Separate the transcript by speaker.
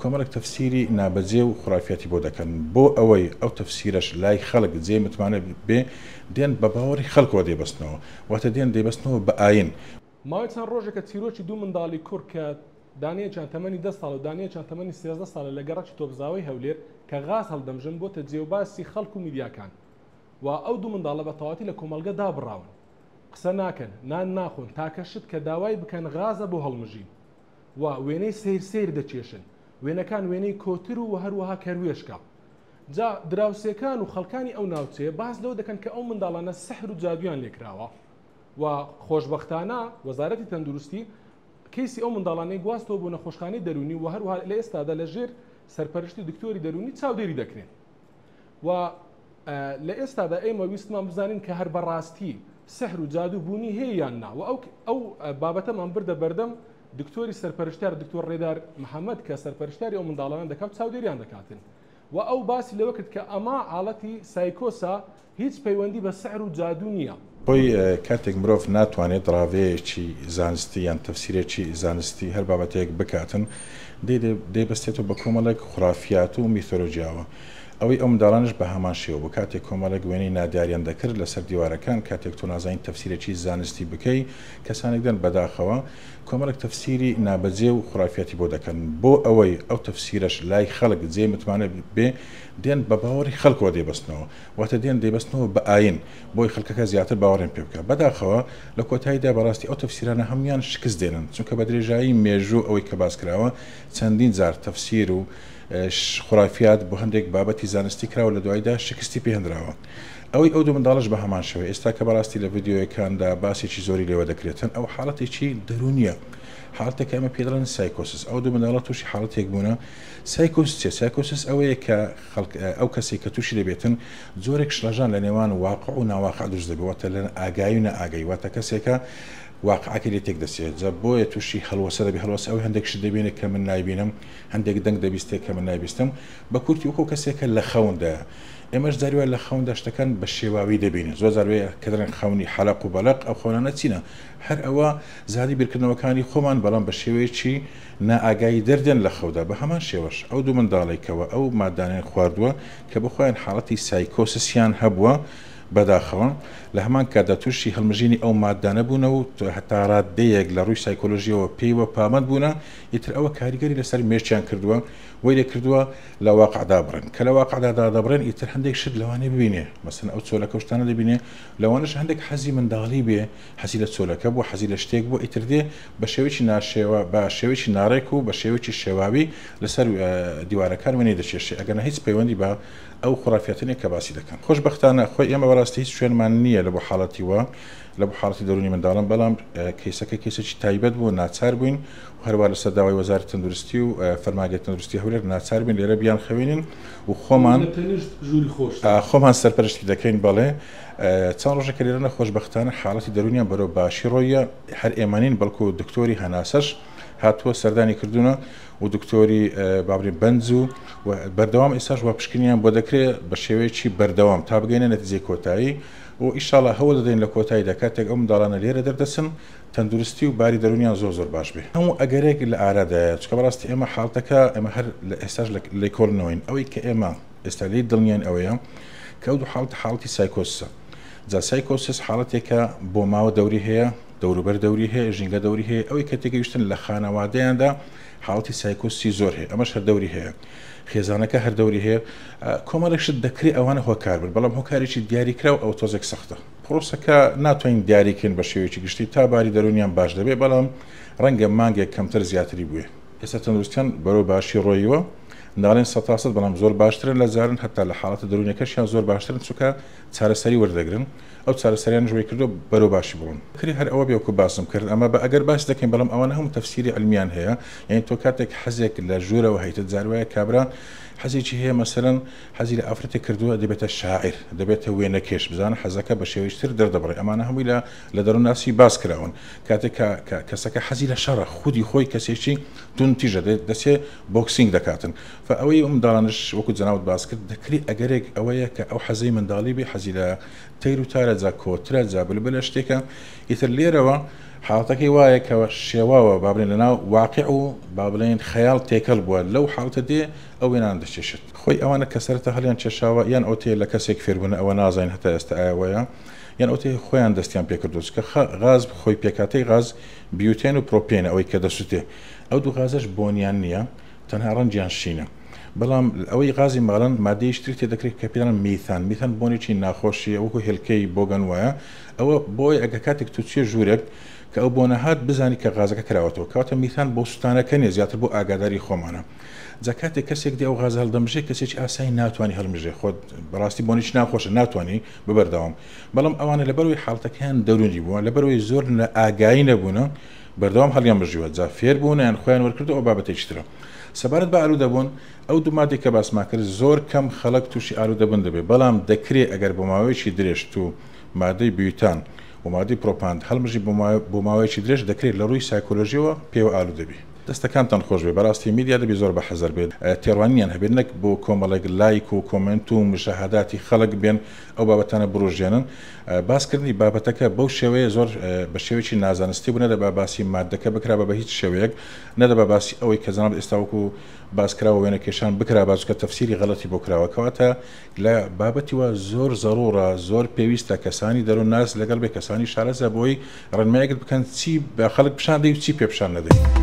Speaker 1: کۆمەڵێک تەفسیری نابەجێ و خورافیاتی بۆ دەکەن، بۆ ئەوەی ئەو تەفسیرەش لای خەڵک جێی متمانە بێ، دێن بە باوەڕی خەڵکەوە دەیبەستنەوە، واتە دێن دەیبەستنەوە بە ئایین.
Speaker 2: ماوەی چەند ڕۆژێکە چیرۆکی دوو منداڵی کوڕ کە دانەیەکیان تەمەنی دە ساڵ و دانەیەکیان تەمەنی 13 ساڵە لە گەڕەکی تۆپزاوەی هەولێر کە غاز هەڵدەمژن بۆتە جێوباسی خەڵک و میدیاکان و ئەو دوو منداڵە بە تەواوەتی لە کۆمەڵگە دابڕاون قسە ناکەن نان ناخۆن تاکە شت کە داوای بکەن غازە بۆ هەڵمژین و وێنەی سەیر سەیر دەکێشن وێنەکان وێنەی کۆتر و هەروەها کەروێشکە جا دراوسێکان و خەڵکانی ئەو ناوچەیە باس لەوە دەکەن کە ئەو منداڵانە سەحر و جادویان لێکراوە و خۆشبەختانە وەزارەتی تەندروستی کەیسی ئەو منداڵانەی گواستەوە بۆ نەخۆشخانەی دەروونی و هەروەها لە ئێستادا لە ژێر سەرپەرشتی دکتۆری دەروونی چاودێری دەکرێن و لە ئێستادا ئێمە ویستمان بزانین کە هەر بەڕاستی سحر و جادوو بوونی هەیە یان نا و ئەو ئەو بابەتەمان بردە بەردەم دکتۆری سەرپەرشتیار دکتۆر ڕێدار محەممەد کە سەرپەرشتیاری ئەو منداڵانە دەکات و چاودێریان دەکاتن و ئەو باسی لەوە کرد کە ئەمە حاڵەتی سایکۆسە هیچ پەیوەندی بە سحر و جادوو نییە.
Speaker 1: خۆی کاتێک مرۆڤ ناتوانێت ڕاڤەیەکی زانستی یان تەفسیرێکی زانستی هەر بابەتێک بکاتن دەیبەستێتەوە بە کۆمەڵێک خورافیات و میتۆلۆجیاوە. ئەوەی ئەو منداڵانەش بە هەمان شێوە بوو کاتێک کۆمەڵێک وێنەی نادیاریان دەکرد لەسەر دیوارەکان کاتێک تۆ نازانی تەفسیرێکی زانستی بکەی کەسانێک دێن بەداخەوە کۆمەڵێک تەفسیری نابەجێ و خورافیاتی بۆ دەکەن بۆ ئەوەی ئەو تەفسیرەش لای خەڵک جێی متمانە بێ دێن بە باوەڕی خەڵکەوە دەیبەستنەوە واتە دێن دەیبەستنەوە بە ئاین بۆی خەڵکەکە زیاتر باوەڕیان پێ بکا بەداخەوە لە کۆتاییدا بەڕاستی ئەو تەفسیرانە هەموویان شکست دێنن چونکە بە درێژایی مێژوو ئەوەی کە باس کراوە چەندین جار تەفسیر و خورافیات بۆ هەندێک بابەتی زانستی کراوە لە دواییدا شکستی پێ هێنراوە. ئەوەی ئەو دوو منداڵەش بە هەمان شێوە ئێستا کە بەڕاستی لە ڤیدیۆیەکاندا باسێکی زۆری لێوە دەکرێتن ئەو حاڵەتێکی دەروونیە حاڵەتێکە ئێمە پێی دەڵێن سایکۆسس ئەو دوو منداڵە تووشی حاڵەتێک بوونە سایکۆس چیە سایکۆسس ئەوەیە کە خەڵک ئەو کەسێک کە تووشی دەبێتن جۆرێک شڵەژان لە نێوان واقع و ناواقع دروست دەبێت واتە لە ئاگایی و نائاگایی واتە کەسێکە واقعەکەی لێ تێک دەچێت جا بۆیە تووشی هەڵوەسە دەبێت هەڵوەسە ئەوەی هەندێک شت دەبینێت کە من نایبینم هەندێک دەنگ دەبیستێ کە من نایبیستم، بە کورتی وەکو کەسێکە لە خەوندایە. ئێمەش جاری وایە لە خەوندا شتەکان بە شێواوی دەبینین. زۆر جار وایە کە دەڵێن خەونی حەلەق و بەلەق، ئەو خەونانە چینە؟ هەر ئەوە زادی بیرکردنەوەکانی خۆمان بەڵام بە شێوەیەکی نائاگایی دەردێن لە خەودا. بە هەمان شێوەش ئەو دوو منداڵەی کەوا ئەو مادانەیان خواردووە کە بۆ خۆیان حاڵەتی سایکۆسسیان هەبووە، بەداخەوە لە هەمان کاتدا تووشی هەڵمژینی ئەو مادانە بوونە و هەتا ڕاددەیەک لە ڕووی سایکۆلۆژییەوە پێیوە پابەند بوونە، ئیتر ئەوە کاریگەری لەسەر مێشکیان کردووە، وای لێ کردووە لە واقع دابڕێن، کە لە واقعدا دادەبڕێن ئیتر هەندێک شت لەوانەیە ببینێ، مەسەلەن ئەو چۆلەکە و شتانە دەبینێ، لەوانەش هەندێک حەزی منداڵی بێ، حەزی لە چۆلەکە بووە، حەزی لە شتێک بووە، ئیتر دێ بە شێوەیەکی ناشێوە، بە شێوەیەکی ناڕێک و بە شێوەیەکی شێواوی لەسەر دیوارەکان وێنەی دەکێشێ، ئەگەرنا هیچ پەیوەندی بە ئەو خوڕافیاتە نیە کە باسی دەکەن. خۆشبەختانە خۆی ئێمە بەڕاستی هیچ شوێنمان نییە لە بۆ حاڵەتی وا، لە بۆ حاڵەتی دەروونی منداڵان، بەڵام کەیسەکە کەیسێکی تایبەت بوو، ناچار بووین و هەروا لەسەر داوای وەزارەتی تەندروستی و فەرمانگەی تەندروستی هەولێر ناچار بووین لێرە بیانخەوێنین و خۆمان
Speaker 2: لە تەنیشت ژووری خۆشتان.
Speaker 1: خۆمان سەرپەرشتی دەکەین. بەڵێ چەند ڕۆژێکە لێرەنە، خۆشبەختانە حاڵەتی دەروونیان بەرەو باشی ڕۆییە، هەر ئێمە نین بەڵکو دکتۆری هەناسەش هاتووە سەردانی کردوونە و دکتۆری با بڵێین بەنج و بەردەوام ئێستاش وا پشکنینیان بۆ دەکرێت بە شێوەیەکی بەردەوام تا بگەینە نەتیجەی کۆتایی و ئیشاڵا هەوڵ دەدەین لە کۆتاییدا کاتێک ئەو منداڵانە لێرە دەردەچن تەندروستی و باری دەروونیان زۆر زۆر باش بێ. هەموو ئەگەرێک لە ئارادایە چونکە بەڕاستی ئێمە حاڵتەکە ئێمە هەر لە ئێستاش لە لێکۆڵینەوەین ئەوەی کە ئێمە ئێستا لێی دڵنیاین ئەوەیە کە ئەو دوو حاڵەتە حاڵەتی سایکۆسسە جا سایکۆسس حاڵەتێکە بۆماوە دەوری هەیە دەوروبەر دەوری هەیە، ژینگە دەوری هەیە، ئەوەی کە تێگەیشتن لە خانەوادەیاندا حاڵەتی سایکۆسی زۆر هەیە، ئەمەش هەر دەوری هەیە، خێزانەکە هەر دەوری هەیە، کۆمەڵێک شت دەکرێت ئەوانە هۆکار بن، بەڵام هۆکارێکی دیاریکراو ئەوە تۆزێک سەختە. پرۆسەکە ناتوانین دیاری کەین بە شێوەیەکی گشتی تا باری دەروونیان باش دەبێت، بەڵام ڕەنگە مانگێک کەمتر زیاتری بوێ. ئێستا تەندروستیان بەرەو باشی ڕۆیوە، ناڵێن سەتاسەد بەڵام زۆر باشترن لە جارن، هەتا لە حاڵەتە دەروونیەکەشیان زۆر باشترن، چونکە چارەسەری وەردەگرن. ئەو چارەسەریانەش وای کردووە بەرەو باشی بڕۆن. کرێ هەر ئەوە بێ وەکو باسم کرد ئەمە بە ئەگەر باس دەکەین بەڵام ئەوانە هەموو تەفسیری عیلمیان هەیە یانی تۆ کاتێک حەزێک لە ژوورەوە هەیتە جار وایە کابرا حەزێکی هەیە مەسەلەن حەزی لە ئافرەتێک کردووە دەبێتە شاعیر دەبێتە وێنەکێش بزانە حەزەکە بە شێوەیەکی تر دەردەبڕێ ئەمانە هەمووی لە لە دەروونناسی باس کراون کاتێک کە کە کەسەکە حەزی لە شەڕە خودی خۆی کەسێکی توندتیژە دەچێ بۆکسینگ دەکاتن فە ئەوەی ئەو منداڵانەش وەکو جەنابت باس کرد دەکری ئەگەرێک ئەوەیە کە ئەو حەزەی منداڵی بێ حەزی لە تەیر و تارە جا کۆترە جا بلبلە شتێکە ئیتر لێرەوە حاڵەتەکەی وایە کە شێواوە با بڵێین لەناو واقیع و با بڵێین خەیاڵ تێکەڵ بووە لەو حاڵەتە دێ ئەو وێنانە دەکێشێت. خۆی ئەوانە کە سەرەتا هەڵیان کێشاوە یان ئەوتەیە لە کەسێک فێر بوونە ئەوە نازانین هەتا ئێستا ئایا وایە یان ئەوتەیە خۆیان دەستیان پێ کردووە چونکە غاز خۆی پێکهاتەی غاز بیوتێن و پرۆپێنە ئەوەی کە دەسوتێ ئەو دوو غازەش بۆنیان نییە تەنها ڕەنگیان شینە بەڵام ئەوەی غازی ماڵن مادەیەکی تری تێدەکرێت کە پێی دەڵێن میثان میثان بۆنێکی ناخۆشیە وەکو هێلکەی بۆگەن وایە ئەوە بۆیە ئەگەر کاتێک تۆ چیە ژوورێک کە ئەو بۆنە هات بزانی کە غازەکە کراوەتەوە کەواتە میثان بۆ سوتانەکە نیە زیاتر بۆ ئاگاداری خۆمانە جا کاتێک کەسێک دێ ئەو غازە هەڵدەمژێ کەسێکی ئاسایی ناتوانانی هەڵمژێ خۆت بەڕاستی بۆنێکی ناخۆشە ناتوانانی ببەردەوام بەڵام ئەوانە لەبەرەوەی حاڵەتەکەیان دەروونی بووە لەبەرەوەی زۆر لە ئاگایی نەبوونە بەردەوام هەڵیان مژیوە جا فێر بوون یان خۆیان وەرکردو ئەو بابەتێکی ترە سەبارەت بە ئالوودەبوون ئەو دوو مادەی کە باسمان کرد زۆر کەم خەڵک تووشی ئالوودەبوون دەبێت بەڵام دەکرێ ئەگەر بۆ ماوەیەکی درێژ تو مادەی بیوتان و مادەی پرۆپاند هەڵمژی بۆ ماوەیەکی درێژ دەکرێت لە ڕووی سایکۆلۆژیەوە پێوە ئالوودەبی. دەستەکانتان خۆش بێت بەراستی میدیا دەبی زۆر بە حەزەر بێت تێڕوانینیان هەبێت نەک بۆ کۆمەڵێک لایک و کۆمێنت و مشاهداتی خەڵک بێن ئەو بابەتانە بوروژێنن باس کردنی بابەتەکە بەو شێوەیە زۆر بە شێوەیەکی نازانستی بوو نەدەبا باسی مادەکە بکرابا بە هیچ شێوەیەک نەدەبا باسی ئەوەی کە جەنابت ئێستا وەکو باس کراوە وێنەکێشان بکرابا چونکە تەفسیری غەڵەتی بۆ کراوە کەواتە لە بابەتی وا زۆر زەڕوڕە زۆر پێویستە کەسانی دەروونناس لەگەڵ بێ کەسانی شارەزا بۆی ڕێنمایەکت بکەن چی بە خەڵک پیشان دەی و چی پێ پیشان نەدەی.